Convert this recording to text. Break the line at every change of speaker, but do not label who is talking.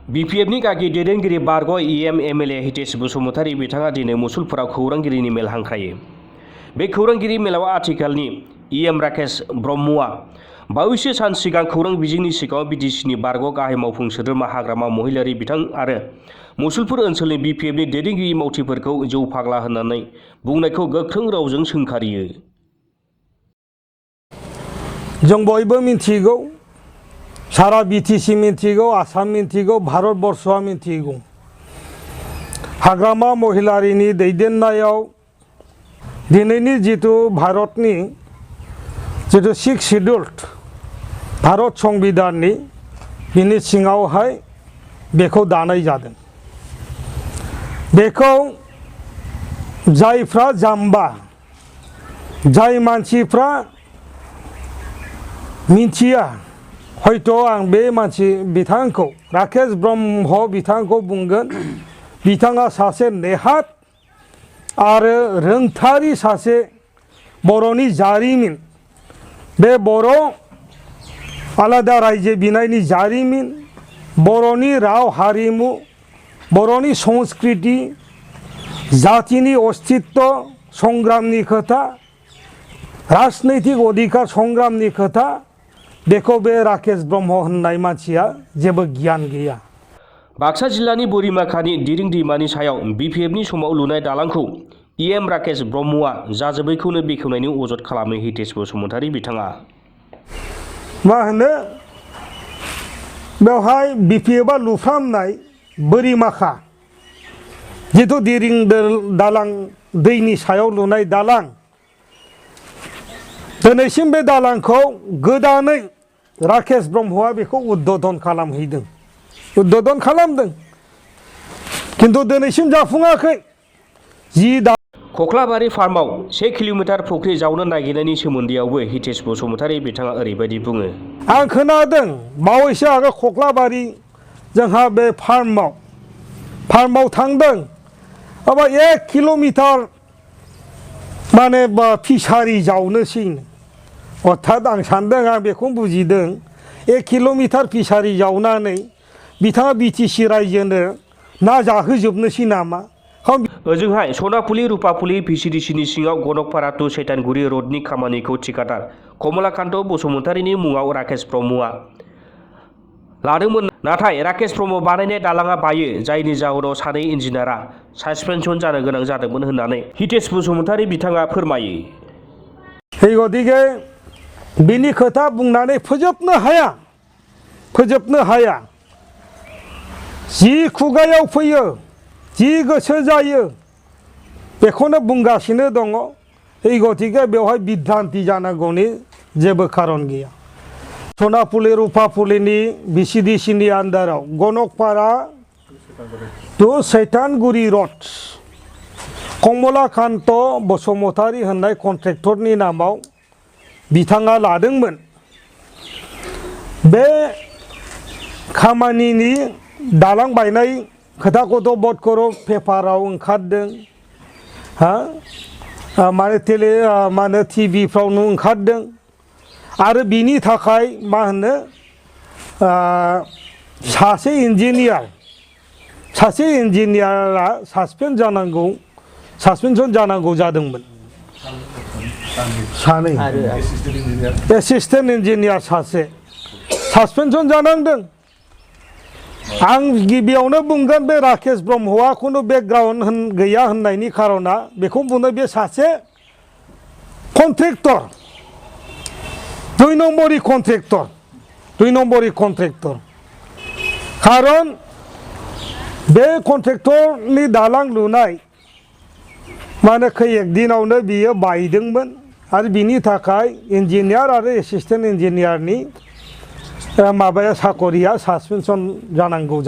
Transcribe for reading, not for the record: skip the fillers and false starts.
BPFनि गागि दैदेनगिरि बारग' EM MLA हितेश बसुमतारी बिथाङा दिनै मुसलपुराव खौरांगिरिनि मेल हांख्रायो। बे खौरांगिरि मेलाव आथिखालनि EM राकेश ब्रह्मआ बावैसो सान सिगां खौरां बिजोंनि सिगाङाव BTCनि बारग' गाहाय मावफुं सोद्रोमा हाग्रामा महिलारी बिथां आरो मुसलपुर ओनसोलनि BPFनि दैदेनगिरि मावथिफोरखौ जौ फाग्ला होननानै बुंनायखौ गोख्रों रावजों सोंखारियो।
जों बयबो मिथिगौ, सारा BTC मिथिगौ, आसाम मिथिगौ, भारतबर्षआ मिथिगौ। हाग्रामा महिलारीनि दैदेननायाव दिनैनि जितु भारतनि जितु 6 शिड्यूल भारत संविधाननि बिनि सिङावहाय बेखौ दानाय जादों। बेखौ जायफ्रा जाम्बा, जाय मानसिफ्रा मिथिया, हयथ' आं बे मानसि बिथांखौ राकेश ब्रह्म बिथांखौ बुंगोन, बिथाङा सासे नेहाद आरो रोंथारि सासे बर'नि जारिमिन, बे बर' आलादा रायजो बिनायनि जारिमिन, बर'नि राव हारिमु, बर'नि संस्कृति, जातिनि अस्तित्व संग्रामनि खोथा, राजनैतिक अधिकार संग्रामनि खोथा, बेखौ बे राकेश ब्रह्म होननाय मानसिया जेबो गियान गैया।
बाक्सा जिल्लानि बोरिमाखानि दिरिं दैमानि सायाव BPFनि समाव लुनाय दालांखौ EM राकेश ब्रह्मआ जाजोबैखौनो बेखेवनायनि अजद खालामो हितेश बसुमतारी बिथाङा।
मा होनो बेवहाय BPFआ लुफ्रामनाय बोरिमाखा जिथु दिरिं दालां, दैनि सायाव लुनाय दालां, दिनैसिम बे दालांखौ गोदानै राकेश ब्रह्मआ बेखौ उद्बोधन खालामहैदों, उद्बोधन खालामदों, खिन्थु दिनैसिम जाफुङाखै।
खख्लाबारि फार्माव 1 किल'मिटार फुख्रि जावनो नागिरनायनि सोमोन्दैयावबो हितेश बसुमतारी बिथाङा ओरैबायदि बुङो।
आं खोनादों बावैसो आगोल खख्लाबारि जोंहा बे फार्माव थांदों, माबा 1 किल'मिटार माने फिसारि जावनोसैनो। अर्थात आं सानदों, आं बेखौ बुजिदों, 1 किल'मिटार फिसारि जावनानै बिथाङा BTC रायजोनो ना जाहोजोबनोसै नामा?
ओजोंहाय सनाफुलि रुपाफुलि VCDCनि सिङाव गनकपारा टु सैतानगुरि रडनि खामानिखौ थिकादार कमलाकान्त बसुमतारीनि मुङाव राकेश ब्रह्मआ लादोंमोन, नाथाय राकेश ब्रह्म बानायनाय दालाङा बायो, जायनि जाहोनाव सानै इन्जिनियारा सासपेनसन जानो गोनां जादोंमोन होननानै हितेश बसुमतारी बिथाङा फोरमायो।
गतिके बिनि खोथा बुंनानै फोजोबनो हाया। जि खुगायाव फैयो, जि गोसो जायो, बेखौनो बुंगासिनो दङ। गतिके बेवहाय बिभ्रान्ति जानांगौनि जेबो खारन गैया। सनाफुलि रुपाफुलिनि VCDCनि आन्दाराव गनकपारा टु सैतानगुरि रड कमलाकान्त बसुमतारी होननाय कन्ट्रेक्टरनि नामाव बिथाङा लादोंमोन। बे खामानिनि दालां बायनाय खोथाखौथ' बधकर पेपाराव ओंखारदों, माने टिभिफ्रावनो ओंखारदों, आरो बिनि थाखाय मा होनो सासे इन्जिनियारा सासपेनसन जानांगौ जादोंमोन। सानै एसिस्टेन्ट इन्जिनियार सासे सासपेनसन जानांदों। आं गिबियावनो बुंगोन, बे राकेश ब्रह्मआ खुनु बेकग्राउन्ड गैया होननायनि खारना बेखौ बुङो, बे सासे कन्ट्रेक्टर, 2 नम्बरि कन्ट्रेक्टर। खारन बे कन्ट्रेक्टरनि दालां लुनाय माने खैएक दिनावनो बियो बायदोंमोन, आरो बिनि थाखाय इन्जिनियार आरो एसिस्टेन्ट इन्जिनियारनि माबाया साकरिया सासपेनसन जानांगौ।